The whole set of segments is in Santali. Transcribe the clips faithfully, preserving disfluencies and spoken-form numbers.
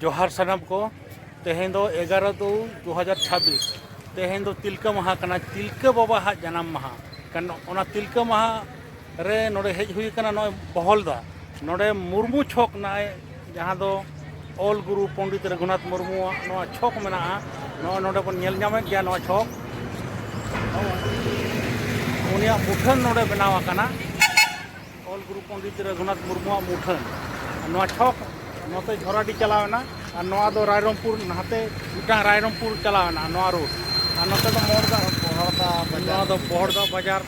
ᱡᱚᱦᱟᱨ ᱥᱟᱱᱟᱢ ᱠᱚ, ᱛᱮᱦᱮᱧ ᱫᱚ ᱮᱜᱟᱨᱚ ᱫᱩ ᱫᱩ ᱦᱟᱡᱟᱨ ᱪᱷᱟᱵᱵᱤᱥ, ᱛᱮᱦᱮᱧ ᱫᱚ ᱛᱤᱞᱠᱟᱹ ᱢᱟᱦᱟ ᱠᱟᱱᱟ, ᱛᱤᱞᱠᱟᱹ ᱵᱟᱵᱟ ᱦᱟᱜ ᱡᱟᱱᱟᱢ ᱢᱟᱦᱟ᱾ ᱠᱟᱨᱚᱱ ᱚᱱᱟ ᱛᱤᱞᱠᱟᱹ ᱢᱟᱦᱟ ᱨᱮ ᱱᱚᱰᱮ ᱦᱮᱡ ᱦᱩᱭ ᱟᱠᱟᱱᱟ, ᱱᱚᱜᱼᱚᱭ ᱵᱚᱦᱚᱞᱫᱟ, ᱱᱚᱰᱮ ᱢᱩᱨᱢᱩ ᱪᱷᱚᱠ ᱱᱟᱭ, ᱡᱟᱦᱟᱸ ᱫᱚ ᱚᱞ ᱜᱩᱨᱩ ᱯᱚᱱᱰᱤᱛ ᱨᱚᱜᱷᱩᱱᱟᱛᱷ ᱢᱩᱨᱢᱩᱣᱟᱜ ᱱᱚᱣᱟ ᱪᱷᱚᱠ ᱢᱮᱱᱟᱜᱼᱟ, ᱱᱚᱜᱼᱚᱭ ᱱᱚᱰᱮ ᱵᱚᱱ ᱧᱮᱞ ᱧᱟᱢᱮᱫ ᱜᱮᱭᱟ ᱱᱚᱣᱟ ᱪᱷᱚᱠ, ᱩᱱᱤᱭᱟᱜ ᱢᱩᱴᱷᱟᱹᱱ ᱱᱚᱰᱮ ᱵᱮᱱᱟᱣ ᱟᱠᱟᱱᱟ᱾ ᱚᱞ ᱜᱩᱨᱩ ᱯᱚᱱᱰᱤᱛ ᱨᱚᱜᱷᱩᱱᱟᱛᱷ ᱢᱩᱨᱢᱩᱣᱟᱜ ᱢᱩᱴᱷᱟᱹᱱ᱾ ᱱᱚᱣᱟ ᱪᱷᱚᱠ ᱱᱚᱛᱮ ᱡᱷᱚᱨᱟᱰᱤ ᱪᱟᱞᱟᱣ ᱮᱱᱟ, ᱟᱨ ᱱᱚᱣᱟ ᱫᱚ ᱨᱟᱭᱨᱚᱝᱯᱩᱨ, ᱱᱟᱛᱮ ᱢᱤᱫᱴᱟᱝ ᱨᱟᱭᱨᱚᱝᱯᱩᱨ ᱪᱟᱞᱟᱣ ᱮᱱᱟ ᱱᱚᱣᱟ ᱨᱳᱰ, ᱟᱨ ᱱᱚᱛᱮ ᱫᱚ ᱢᱚᱲᱫᱟ, ᱵᱚᱦᱚᱲᱫᱟ ᱵᱟᱡᱟᱨ᱾ ᱱᱚᱣᱟ ᱫᱚ ᱵᱚᱦᱚᱲᱫᱟ ᱵᱟᱡᱟᱨ,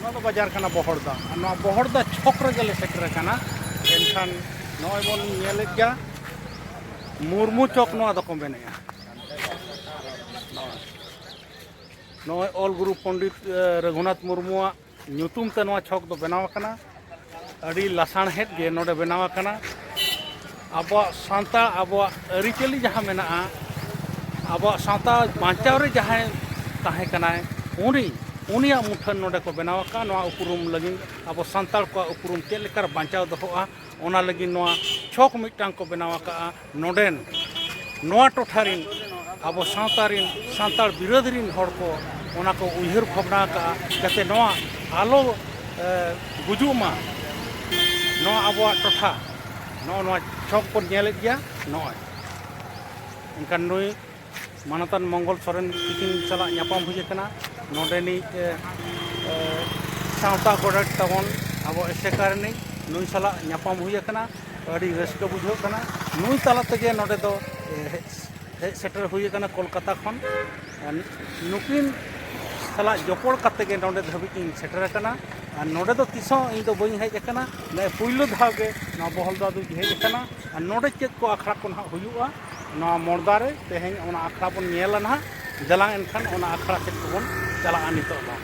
ᱱᱚᱣᱟ ᱫᱚ ᱵᱟᱡᱟᱨ ᱠᱟᱱᱟ ᱵᱚᱦᱚᱲᱫᱟ, ᱟᱨ ᱱᱚᱣᱟ ᱵᱚᱦᱚᱲᱫᱟ ᱪᱷᱚᱠ ᱨᱮᱜᱮ ᱞᱮ ᱥᱮᱴᱮᱨ ᱟᱠᱟᱱᱟ᱾ ᱮᱱᱠᱷᱟᱱ ᱱᱚᱜᱼᱚᱭ ᱵᱚᱱ ᱧᱮᱞᱮᱫ ᱜᱮᱭᱟ, ᱢᱩᱨᱢᱩ ᱪᱚᱠ ᱱᱚᱣᱟ ᱫᱚᱠᱚ ᱢᱮᱱᱮᱫᱼᱟ᱾ ᱱᱚᱜᱼᱚᱭ ᱚᱞ ᱜᱩᱨᱩ ᱯᱚᱱᱰᱤᱛ, ᱮ, ᱨᱚᱜᱷᱩᱱᱟᱛᱷ ᱢᱩᱨᱢᱩᱣᱟᱜ ᱧᱩᱛᱩᱢ ᱛᱮ ᱱᱚᱣᱟ ᱪᱷᱚᱠ ᱫᱚ ᱵᱮᱱᱟᱣ ᱟᱠᱟᱱᱟ᱾ ᱟᱹᱰᱤ ᱞᱟᱥᱟᱬᱦᱮᱫ ᱜᱮ ᱱᱚᱰᱮ ᱵᱮᱱᱟᱣ ᱟᱠᱟᱱᱟ᱾ ᱟᱵᱚᱣᱟᱜ ᱥᱟᱶᱛᱟ, ᱟᱵᱚᱣᱟᱜ ᱟᱹᱨᱤᱪᱟᱹᱞᱤ ᱡᱟᱦᱟᱸ ᱢᱮᱱᱟᱜᱼᱟ, ᱟᱵᱚᱣᱟᱜ ᱥᱟᱶᱛᱟ ᱵᱟᱧᱪᱟᱣ ᱨᱮ ᱡᱟᱦᱟᱸᱭ ᱛᱟᱦᱮᱸ ᱠᱟᱱᱟᱭ, ᱩᱱᱤ, ᱩᱱᱤᱭᱟᱜ ᱢᱩᱴᱷᱟᱹᱱ ᱱᱚᱰᱮ ᱠᱚ ᱵᱮᱱᱟᱣ ᱟᱠᱟᱫᱼᱟ᱾ ᱱᱚᱣᱟ ᱩᱯᱨᱩᱢ ᱞᱟᱹᱜᱤᱫ, ᱟᱵᱚ ᱥᱟᱱᱛᱟᱲ ᱠᱚᱣᱟᱜ ᱩᱯᱨᱩᱢ ᱪᱮᱫ ᱞᱮᱠᱟᱨᱮ ᱵᱟᱧᱪᱟᱣ ᱫᱚᱦᱚᱜᱼᱟ, ᱚᱱᱟ ᱞᱟᱹᱜᱤᱫ ᱱᱚᱣᱟ ᱪᱷᱚᱠ ᱢᱤᱫᱴᱟᱝ ᱠᱚ ᱵᱮᱱᱟᱣ ᱟᱠᱟᱫᱼᱟ᱾ ᱱᱚᱰᱮᱱ, ᱱᱚᱣᱟ ᱴᱚᱴᱷᱟ ᱨᱤᱱ, ᱟᱵᱚ ᱥᱟᱶᱛᱟ ᱨᱤᱱ, ᱥᱟᱱᱛᱟᱲ ᱵᱤᱨᱟᱹᱫ ᱨᱤᱱ ᱦᱚᱲ ᱠᱚ ᱚᱱᱟ ᱠᱚ ᱩᱭᱦᱟᱹᱨ ᱵᱷᱟᱵᱽᱱᱟ ᱟᱠᱟᱫᱼᱟ, ᱡᱟᱛᱮ ᱱᱚᱣᱟ ᱟᱞᱚ, ᱮ, ᱜᱩᱡᱩᱜ ᱢᱟ, ᱱᱚᱣᱟ ᱟᱵᱚᱣᱟᱜ ᱴᱚᱴᱷᱟ, ᱱᱚᱜᱼᱚ ᱱᱚᱣᱟ ᱪᱷᱚᱠ ᱵᱚᱱ ᱧᱮᱞᱮᱫ ᱜᱮᱭᱟ᱾ ᱱᱚᱜᱼᱚᱭ ᱮᱱᱠᱷᱟᱱ ᱱᱩᱭ ᱢᱟᱱᱚᱛᱟᱱ ᱢᱚᱝᱜᱚᱞ ᱥᱚᱨᱮᱱ ᱛᱤᱠᱤᱱ ᱥᱟᱞᱟᱜ ᱧᱟᱯᱟᱢ ᱦᱩᱭ ᱟᱠᱟᱱᱟ᱾ ᱱᱚᱰᱮᱱᱤᱡ, ᱮ, ᱮ, ᱥᱟᱶᱛᱟ ᱜᱚᱰᱮᱛ ᱛᱟᱵᱚᱱ, ᱟᱵᱚ ᱮᱥᱮᱠᱟ ᱨᱤᱱᱤᱡ, ᱱᱩᱭ ᱥᱟᱞᱟᱜ ᱧᱟᱯᱟᱢ ᱦᱩᱭ ᱟᱠᱟᱱᱟ᱾ ᱟᱹᱰᱤ ᱨᱟᱹᱥᱠᱟᱹ ᱵᱩᱡᱷᱟᱹᱜ ᱠᱟᱱᱟ᱾ ᱱᱩᱭ ᱛᱟᱞᱟ ᱛᱮᱜᱮ ᱱᱚᱰᱮ ᱫᱚ, ᱮ, ᱦᱮᱡ, ᱦᱮᱡ ᱥᱮᱴᱮᱨ ᱦᱩᱭ ᱟᱠᱟᱱᱟ ᱠᱳᱞᱠᱟᱛᱟ ᱠᱷᱚᱱ᱾ ᱟᱨ ᱱᱩᱠᱤᱱ ᱥᱟᱞᱟᱜ ᱡᱚᱯᱚᱲ ᱠᱟᱛᱮ ᱜᱮ ᱱᱚᱰᱮ ᱫᱷᱟᱹᱵᱤᱡ ᱤᱧ ᱥᱮᱴᱮᱨ ᱟᱠᱟᱱᱟ᱾ ᱟᱨ ᱱᱚᱰᱮ ᱫᱚ ᱛᱤᱥ ᱦᱚᱸ ᱤᱧ ᱫᱚ ᱵᱟᱹᱧ ᱦᱮᱡ ᱟᱠᱟᱱᱟ᱾ ᱱᱚᱜᱼᱚᱭ ᱯᱩᱭᱞᱩ ᱫᱷᱟᱣ ᱜᱮ ᱱᱚᱣᱟ ᱵᱚᱦᱚᱞᱫᱟ ᱫᱚᱧ ᱦᱮᱡ ᱟᱠᱟᱱᱟ᱾ ᱟᱨ ᱱᱚᱰᱮ ᱪᱮᱫ ᱠᱚ ᱟᱠᱷᱲᱟ ᱠᱚ ᱱᱟᱦᱟᱜ ᱦᱩᱭᱩᱜᱼᱟ ᱱᱚᱣᱟ ᱢᱚᱲᱫᱟ ᱨᱮ, ᱛᱮᱦᱮᱧ ᱚᱱᱟ ᱟᱠᱷᱲᱟ ᱵᱚᱱ ᱧᱮᱞᱟ ᱱᱟᱦᱟᱜ᱾ ᱫᱮᱞᱟ ᱮᱱᱠᱷᱟᱱ ᱚᱱᱟ ᱟᱠᱷᱲᱟ ᱥᱮᱫ ᱠᱚᱵᱚᱱ ᱪᱟᱞᱟᱜᱼᱟ ᱱᱤᱛᱚᱜ ᱫᱚ᱾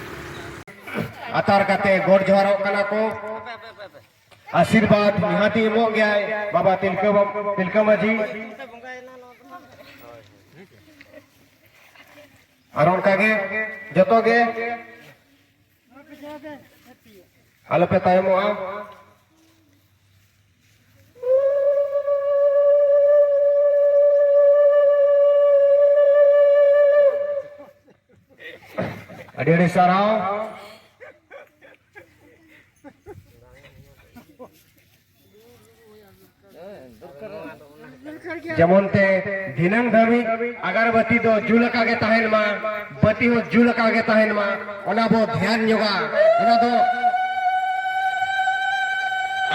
ᱟᱛᱟᱨ ᱠᱟᱛᱮ ᱜᱚᱰ ᱡᱚᱦᱟᱨᱚᱜ ᱠᱟᱱᱟ ᱠᱚ᱾ ᱟᱥᱤᱨᱵᱟᱫᱽ ᱱᱤᱦᱟᱹᱛᱤ ᱮᱢᱚᱜ ᱜᱮᱭᱟᱭ ᱵᱟᱵᱟ ᱛᱤᱞᱠᱟᱹ ᱵᱟᱵ-, ᱛᱤᱞᱠᱟᱹ ᱢᱟᱹᱡᱷᱤ᱾ ᱟᱨ ᱚᱱᱠᱟ ᱜᱮ ᱡᱚᱛᱚ ᱜᱮ ᱟᱞᱚᱯᱮ ᱛᱟᱭᱚᱢᱚᱜᱼᱟ᱾ ᱟᱹᱰᱤ ᱟᱹᱰᱤ ᱥᱟᱨᱦᱟᱣ᱾ ᱡᱮᱢᱚᱱ ᱛᱮ ᱫᱷᱤᱱᱟᱹᱝ ᱫᱷᱟᱹᱵᱤᱡ ᱟᱜᱟᱨᱵᱟᱹᱛᱤ ᱫᱚ ᱡᱩᱞ ᱟᱠᱟ ᱜᱮ ᱛᱟᱦᱮᱱ ᱢᱟ, ᱵᱟᱹᱛᱤ ᱦᱚᱸ ᱡᱩᱞ ᱟᱠᱟ ᱜᱮ ᱛᱟᱦᱮᱱ ᱢᱟ, ᱚᱱᱟ ᱵᱚ ᱫᱷᱮᱭᱟᱱ ᱧᱚᱜᱟ᱾ ᱚᱱᱟ ᱫᱚ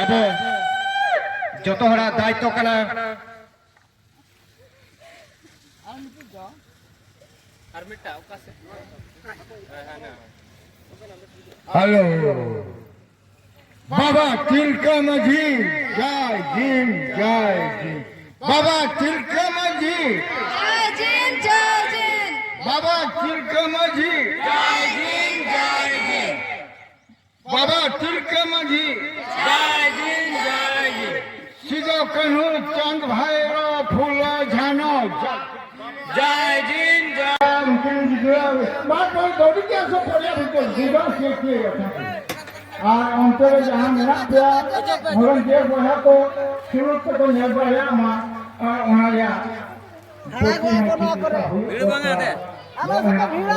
ᱟᱵᱚ ᱡᱚᱛᱚ ᱦᱚᱲᱟᱜ ᱫᱟᱭᱤᱛᱛᱚ ᱠᱟᱱᱟ᱾ ᱟᱨ ᱢᱤᱫᱴᱟᱝ ᱚᱠᱟ ᱥᱮᱫ? ᱦᱮᱞᱳ᱾ ᱵᱟᱵᱟ ᱛᱤᱞᱠᱟᱹ ᱢᱟᱹᱡᱷᱤ, ᱡᱟᱭ ᱡᱤᱱ, ᱡᱟᱭ ᱡᱤᱱ᱾ ᱵᱟᱵᱟ ᱛᱤᱞᱠᱟᱹ ᱢᱟᱹᱡᱷᱤ᱾ ᱡᱟᱭ ᱡᱤᱱ, ᱡᱟᱭ ᱡᱤᱱ᱾ ᱵᱟᱵᱟ ᱛᱤᱞᱠᱟᱹ ᱢᱟᱹᱡᱷᱤ᱾ ᱡᱟᱭ ᱡᱤᱱ, ᱡᱟᱭ ᱡᱤᱱ᱾ ᱵᱟᱵᱟ ᱛᱤᱞᱠᱟᱹ ᱢᱟᱹᱡᱷᱤ᱾ ᱡᱟᱭ ᱡᱤᱱ, ᱡᱟᱭ ᱡᱤᱱ᱾ ᱥᱤᱫᱚ ᱠᱟᱹᱱᱦᱩ ᱪᱟᱸᱫ ᱵᱷᱟᱭᱨᱚ ᱯᱷᱩᱞᱚ ᱡᱷᱟᱱᱚ᱾ ᱡᱟᱭ ᱡᱤᱱ, ᱡᱟᱭ᱾ ᱩᱱᱠᱤᱱ ᱜᱤᱫᱽᱨᱟᱹ ᱵᱟᱨ ᱯᱮ ᱫᱚ ᱟᱹᱰᱤ ᱜᱮ ᱟᱥᱚᱠ ᱠᱚᱨᱮᱭᱟ ᱵᱷᱤᱛᱟᱹᱨ ᱜᱤᱫᱽᱨᱟᱹ ᱥᱤᱨᱯᱤᱭᱟᱹ ᱠᱟᱛᱷᱟ ᱠᱚ᱾ ᱟᱨ ᱚᱱᱛᱮ ᱨᱮ ᱡᱟᱦᱟᱸ ᱢᱮᱱᱟᱜ ᱯᱮᱭᱟ, ᱵᱷᱚᱞᱚᱱᱴᱤᱭᱟᱨ ᱵᱚᱭᱦᱟ ᱠᱚ ᱥᱩᱞᱩᱠ ᱛᱮᱠᱚ ᱧᱮᱞ ᱵᱟᱲᱟᱭᱟ ᱢᱟ, ᱟᱨ ᱚᱱᱟ ᱨᱮᱭᱟᱜ ᱦᱟᱨᱟ ᱜᱚᱫᱚᱜ ᱟᱠᱚ ᱱᱚᱣᱟ ᱠᱚᱨᱮ᱾ ᱵᱷᱤᱲ ᱵᱟᱝ ᱟᱫᱮ᱾ ᱟᱞᱮ ᱥᱮᱫ ᱫᱚ ᱵᱷᱤᱲᱟ᱾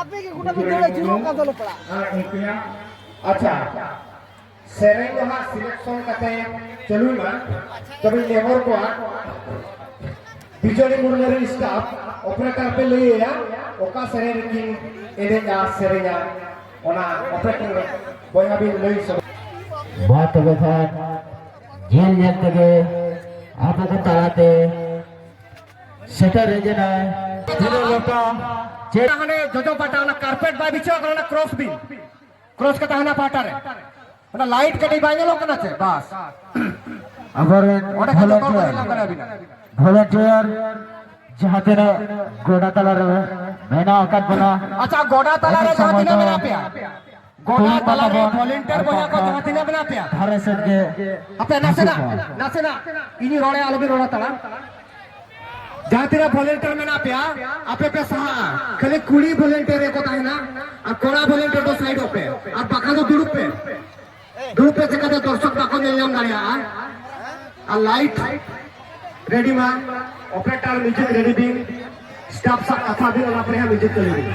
ᱟᱯᱮ ᱜᱮ ᱜᱚᱴᱟ ᱯᱮ ᱫᱟᱹᱲᱟ, ᱡᱩᱞᱩᱜ ᱠᱟᱱ ᱫᱚ ᱞᱮ ᱯᱟᱲᱟᱜ᱾ ᱟᱨ ᱩᱱᱠᱤᱱᱟᱜ, ᱟᱪᱪᱷᱟ, ᱥᱮᱨᱮᱧ ᱫᱚ ᱦᱟᱸᱜ ᱥᱤᱞᱮᱠᱥᱚᱱ ᱠᱟᱛᱮ ᱪᱟᱹᱞᱩᱭ ᱢᱟ᱾ ᱛᱚᱵᱮ ᱱᱮᱦᱚᱨ ᱠᱚᱣᱟ, ᱵᱤᱡᱚᱭ ᱢᱩᱨᱢᱩ ᱨᱮᱱ ᱥᱴᱟᱯ ᱚᱯᱟᱨᱮᱴᱟᱨ ᱯᱮ ᱞᱟᱹᱭ ᱟᱭᱟ, ᱚᱠᱟ ᱥᱮᱨᱮᱧ ᱨᱮᱠᱤᱱ ᱮᱱᱮᱡᱟ, ᱥᱮᱨᱮᱧᱟ, ᱚᱱᱟ ᱚᱯᱟᱨᱮᱴᱟᱨ ᱵᱚᱭᱦᱟ ᱵᱤᱱ ᱞᱟᱹᱭ ᱥᱚᱫᱚᱨ᱾ ᱢᱟ ᱛᱚᱵᱮ ᱠᱷᱟᱱ ᱧᱮᱞ ᱧᱮᱞ ᱛᱮᱜᱮ ᱟᱵᱚ ᱠᱚ ᱛᱟᱞᱟᱛᱮ ᱥᱮᱴᱮᱨ ᱦᱮᱡ ᱮᱱᱟᱭ᱾ ᱛᱤᱱᱟᱹᱜ ᱞᱚᱴᱟ ᱪᱮᱫ ᱦᱟᱱᱮ ᱡᱚᱡᱚ ᱯᱟᱦᱴᱟ ᱚᱱᱟ ᱠᱟᱨᱯᱮᱴ ᱵᱟᱭ ᱵᱤᱪᱷᱟᱹᱣ ᱠᱟᱱᱟ, ᱚᱱᱟ ᱠᱨᱚᱥ ᱵᱤᱱ, ᱠᱨᱚᱥ ᱠᱟᱛᱮ ᱦᱟᱱᱟ ᱯᱟᱦᱴᱟ ᱨᱮ᱾ ᱚᱱᱟ ᱞᱟᱭᱤᱴ ᱠᱟᱹᱴᱤᱡ ᱵᱟᱭ ᱧᱮᱞᱚᱜ ᱠᱟᱱᱟ ᱪᱮ? ᱵᱟᱥ᱾ ᱟᱵᱚᱨᱮᱱ ᱚᱸᱰᱮ ᱠᱷᱚᱱ ᱡᱚᱛᱚ ᱦᱚᱲ ᱠᱚ ᱵᱷᱚᱞᱚᱱᱴᱤᱭᱟᱨ, ᱧᱮᱞ ᱧᱟᱢ ᱫᱟᱲᱮᱭᱟᱵᱤᱱᱟ᱾ ᱵᱷᱚᱞᱚᱱᱴᱤᱭᱟᱨ ᱡᱟᱦᱟᱸ ᱛᱤᱱᱟᱹᱜ ᱜᱚᱰᱟ ᱛᱟᱞᱟ ᱨᱮ ᱢᱮᱱᱟᱜ ᱟᱠᱟᱫ ᱵᱚᱱᱟ, ᱟᱪᱪᱷᱟ, ᱜᱚᱰᱟ ᱛᱟᱞᱟ ᱨᱮ ᱮᱠᱷᱚᱱ ᱡᱟᱦᱟᱸ ᱥᱚᱢᱚᱭ ᱛᱤᱱᱟᱹᱜ ᱫᱚ ᱢᱮᱱᱟᱜ ᱯᱮᱭᱟ, ᱠᱚᱲᱟ ᱛᱟᱞᱟᱨᱮ ᱵᱚᱱ ᱵᱷᱚᱞᱮᱱᱴᱤᱭᱟᱨ ᱵᱚᱭᱦᱟ ᱠᱚ ᱡᱟᱦᱟᱸ ᱛᱤᱱᱟᱹᱜ ᱢᱮᱱᱟᱜ ᱯᱮᱭᱟ, ᱫᱷᱟᱨᱮ ᱥᱮᱫ ᱜᱮ ᱟᱯᱮ ᱱᱟᱥᱮᱱᱟᱜ, ᱱᱟᱥᱮᱱᱟᱜ ᱤᱧ ᱨᱚᱲᱮ ᱟᱞᱚᱵᱤᱱ ᱨᱚᱲ ᱦᱟᱛᱟᱲᱟ᱾ ᱡᱟᱦᱟᱸ ᱛᱤᱱᱟᱹᱜ ᱵᱷᱚᱞᱮᱱᱴᱤᱭᱟᱨ ᱢᱮᱱᱟᱜ ᱯᱮᱭᱟ, ᱟᱯᱮ ᱯᱮ ᱥᱟᱦᱟᱜᱼᱟ᱾ ᱠᱷᱟᱹᱞᱤ ᱠᱩᱲᱤ ᱵᱷᱚᱞᱮᱱᱴᱤᱭᱟᱨ ᱜᱮᱠᱚ ᱛᱟᱦᱮᱱᱟ ᱟᱨ ᱠᱚᱲᱟ ᱵᱷᱚᱞᱮᱱᱴᱤᱭᱟᱨ ᱫᱚ ᱥᱟᱭᱤᱰᱚᱜ ᱯᱮ ᱟᱨ ᱵᱟᱠᱷᱟᱱ ᱫᱚ ᱫᱩᱲᱩᱵ ᱯᱮ᱾ ᱫᱩᱲᱩᱵ ᱯᱮ, ᱪᱮᱠᱟᱛᱮ ᱫᱚᱨᱥᱚᱠ ᱵᱟᱠᱚ ᱧᱮᱞ ᱧᱟᱢ ᱫᱟᱲᱮᱭᱟᱜᱼᱟ᱾ ᱟᱨ ᱞᱟᱭᱤᱴ ᱨᱮᱰᱤ ᱢᱟ, ᱚᱯᱟᱨᱮᱴᱟᱨ ᱢᱤᱭᱩᱡᱤᱠ ᱨᱮᱰᱤ ᱵᱤᱱ, ᱥᱴᱟᱯ ᱥᱟᱶ ᱠᱟᱛᱷᱟ ᱵᱤᱱ, ᱚᱱᱟ ᱯᱚᱨᱮ ᱦᱟᱸᱜ ᱢᱤᱭᱩᱡᱤᱠ ᱪᱟᱹᱞᱩ ᱵᱤᱱ᱾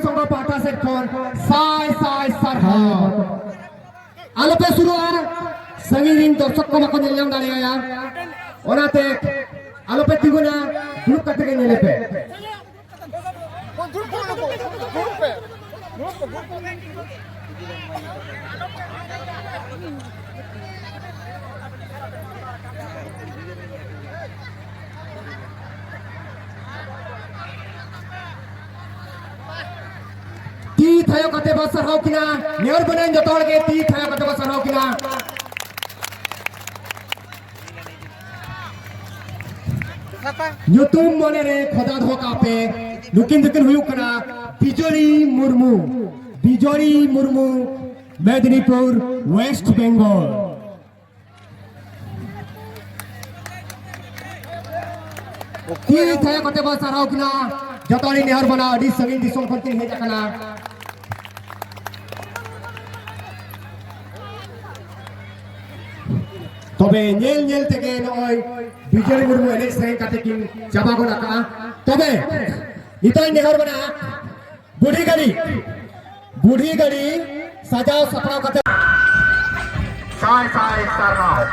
ᱥᱚᱝᱜᱷᱚ ᱯᱟᱦᱴᱟ ᱥᱮᱫ ᱠᱷᱚᱱ ᱥᱟᱭ ᱥᱟᱭ ᱥᱟᱨᱦᱟᱣ᱾ ᱟᱞᱚᱯᱮ ᱥᱩᱨᱩᱜᱼᱟ, ᱥᱟᱺᱜᱤᱧ ᱨᱤᱱ ᱫᱚᱨᱥᱚᱠ ᱠᱚ ᱵᱟᱠᱚ ᱧᱮᱞ ᱧᱟᱢ ᱫᱟᱲᱮᱭᱟᱭᱟ, ᱚᱱᱟᱛᱮ ᱟᱞᱚᱯᱮ ᱛᱤᱸᱜᱩᱱᱟ, ᱫᱩᱲᱩᱵ ᱠᱟᱛᱮ ᱜᱮ ᱧᱮᱞᱮ ᱯᱮ᱾ ᱛᱤ ᱛᱷᱟᱭᱚ ᱠᱟᱛᱮ ᱵᱚ ᱥᱟᱨᱦᱟᱣ ᱠᱤᱱᱟ᱾ ᱱᱮᱦᱚᱨ ᱵᱚᱱᱟᱧ ᱡᱚᱛᱚ ᱦᱚᱲ ᱜᱮ ᱛᱤ ᱛᱷᱟᱭᱚ ᱠᱟᱛᱮ ᱵᱚ ᱥᱟᱨᱦᱟᱣ ᱠᱤᱱᱟ᱾ ᱧᱩᱛᱩᱢ ᱢᱚᱱᱮ ᱨᱮ ᱠᱷᱚᱫᱟ ᱫᱚᱦᱚ ᱠᱟᱜ ᱯᱮ᱾ ᱱᱩᱠᱤᱱ ᱫᱚᱠᱤᱱ ᱦᱩᱭᱩᱜ ᱠᱟᱱᱟ ᱵᱤᱡᱚᱞᱤ ᱢᱩᱨᱢᱩ᱾ ᱵᱤᱡᱚᱞᱤ ᱢᱩᱨᱢᱩ, ᱢᱮᱫᱽᱱᱤᱯᱩᱨ, ᱳᱭᱮᱥᱴ ᱵᱮᱝᱜᱚᱞ᱾ ᱛᱤ ᱛᱷᱟᱭᱚ ᱠᱟᱛᱮ ᱵᱚ ᱥᱟᱨᱦᱟᱣ ᱠᱤᱱᱟ᱾ ᱡᱚᱛᱚ ᱦᱚᱲᱤᱧ ᱱᱮᱦᱚᱨ ᱵᱚᱱᱟ, ᱟᱹᱰᱤ ᱥᱟᱺᱜᱤᱧ ᱫᱤᱥᱚᱢ ᱠᱷᱚᱱ ᱠᱤᱱ ᱦᱮᱡ ᱟᱠᱟᱱᱟ᱾ ᱛᱚᱵᱮ ᱧᱮᱞ ᱧᱮᱞ ᱛᱮᱜᱮ ᱱᱚᱜᱼᱚᱭ ᱵᱤᱡᱚᱭ ᱢᱩᱨᱢᱩ ᱮᱱᱮᱡ ᱥᱮᱨᱮᱧ ᱠᱟᱛᱮ ᱠᱤᱱ ᱪᱟᱵᱟ ᱜᱚᱫ ᱟᱠᱟᱜᱼᱟ᱾ ᱛᱚᱵᱮ ᱱᱤᱛᱚᱜ ᱤᱧ ᱱᱮᱦᱚᱨ ᱵᱚᱱᱟ, ᱵᱩᱰᱷᱤ ᱜᱟᱹᱰᱤ, ᱵᱩᱰᱷᱤ ᱜᱟᱹᱰᱤ ᱥᱟᱡᱟᱣ ᱥᱟᱯᱲᱟᱣ ᱠᱟᱛᱮ᱾ ᱥᱟᱭ ᱥᱟᱭ ᱥᱟᱨᱦᱟᱣ᱾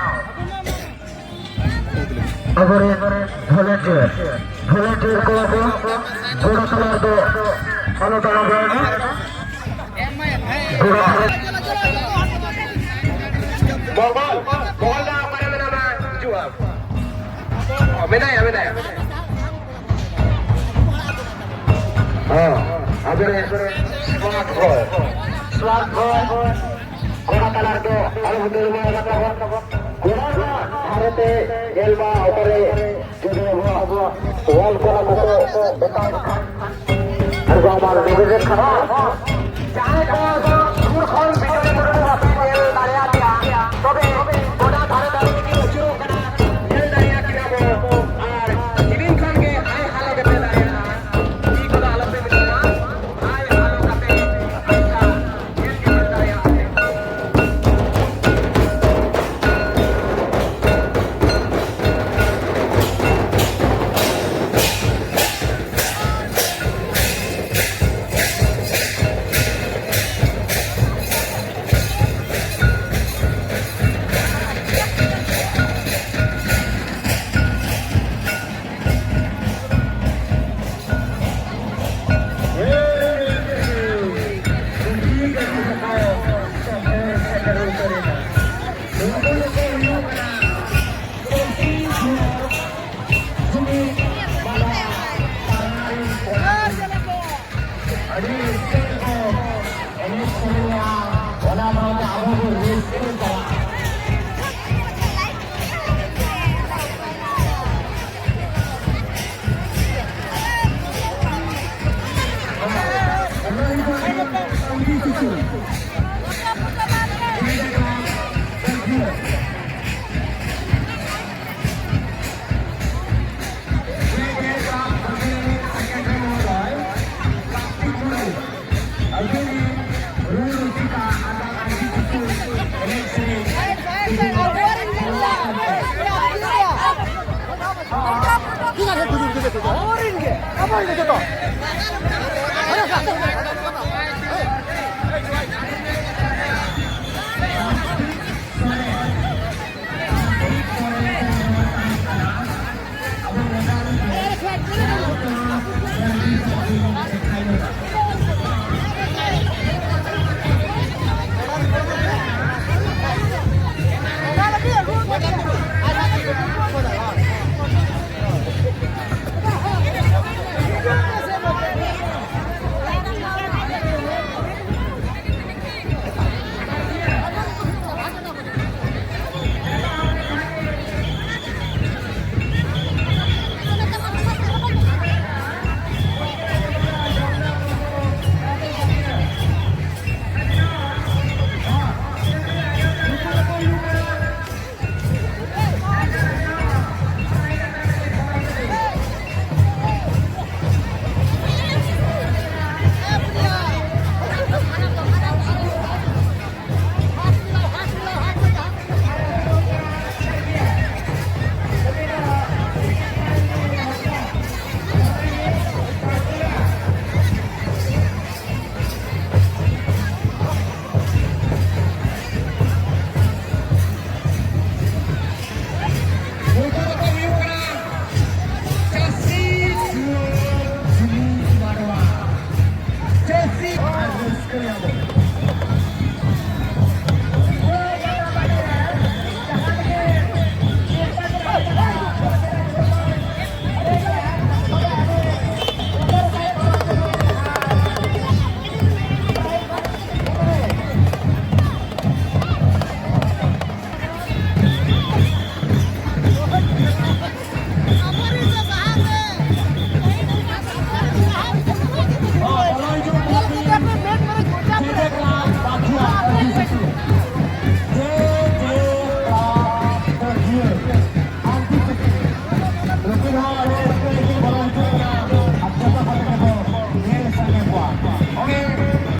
ᱟᱵᱚᱨᱮᱱ volunteer, volunteer ᱠᱚ ᱟᱵᱚ ᱜᱚᱲᱚ ᱛᱟᱞᱟ ᱨᱮᱫᱚ ᱟᱞᱚ ᱫᱟᱬᱟ ᱵᱟᱲᱟᱭ ᱢᱟ᱾ ᱜᱚᱲᱚ ᱛᱟᱞᱟ ᱢᱚᱝᱜᱚᱞ, ᱢᱚᱝᱜᱚᱞ ᱫᱟ ᱚᱠᱟᱨᱮ ᱢᱮᱱᱟᱢᱟ? ᱦᱤᱡᱩᱜ ᱟᱢ᱾ ᱚ, ᱢᱮᱱᱟᱭᱟ, ᱢᱮᱱᱟᱭᱟ᱾ ᱦᱮᱸ, ᱟᱵᱚᱨᱮᱱ smart boy, smart boy, ᱚᱱᱟ ᱛᱟᱞᱟ ᱨᱮᱫᱚ ᱟᱞᱚ ᱵᱚ ᱫᱟᱹᱲ ᱵᱟᱲᱟ ᱠᱟᱛᱟ ᱵᱚᱱ᱾ ᱜᱚᱲᱟ ᱨᱮᱱᱟᱜ ᱫᱷᱟᱨᱮ ᱛᱮ ᱧᱮᱞ ᱢᱟ, ᱚᱠᱟᱨᱮ ᱡᱩᱫᱤ ᱟᱵᱚᱣᱟᱜ wall ᱠᱚ ᱟᱵᱚ ᱠᱚ ᱵᱮᱛᱟᱣ ᱠᱷᱟᱱ, ᱟᱨ ᱵᱟᱝ ᱢᱟ ᱞᱩᱜᱩ ᱨᱮ ᱠᱷᱟᱨᱟ᱾ ᱡᱟᱦᱟᱸᱭ ᱠᱚ ᱥᱩᱨ ᱠᱷᱚᱱ ᱵᱤᱡᱚᱭ ᱢᱩᱨᱢᱩ ᱵᱟᱯᱮ ᱧᱮᱞ ᱫᱟᱲᱮᱭᱟᱜ ᱜᱮᱭᱟ, ᱛᱚᱵᱮ ᱜᱚᱰᱟ ᱫᱷᱟᱨᱮ ᱫᱷᱟᱨᱮ ᱛᱮᱜᱮ ᱟᱹᱪᱩᱨᱚᱜ ᱠᱟᱱᱟ, ᱧᱮᱞ ᱫᱟᱲᱮᱭᱟᱜ ᱠᱤᱱᱟ ᱵᱚ᱾ ᱟᱨ ᱡᱤᱞᱤᱧ ᱠᱷᱚᱱ ᱜᱮ ᱟᱭ ᱦᱟᱞᱚ ᱜᱮᱯᱮ ᱫᱟᱲᱮᱭᱟᱜᱼᱟ᱾ ᱛᱤ ᱠᱚᱫᱚ ᱟᱞᱚᱯᱮ ᱢᱤᱞᱟᱹᱣᱟ, ᱟᱭ ᱦᱟᱞᱚ ᱠᱟᱛᱮ ᱯᱚᱭᱥᱟ ᱧᱮᱞ ᱜᱮᱯᱮ ᱫᱟᱲᱮᱭᱟᱜᱼᱟ᱾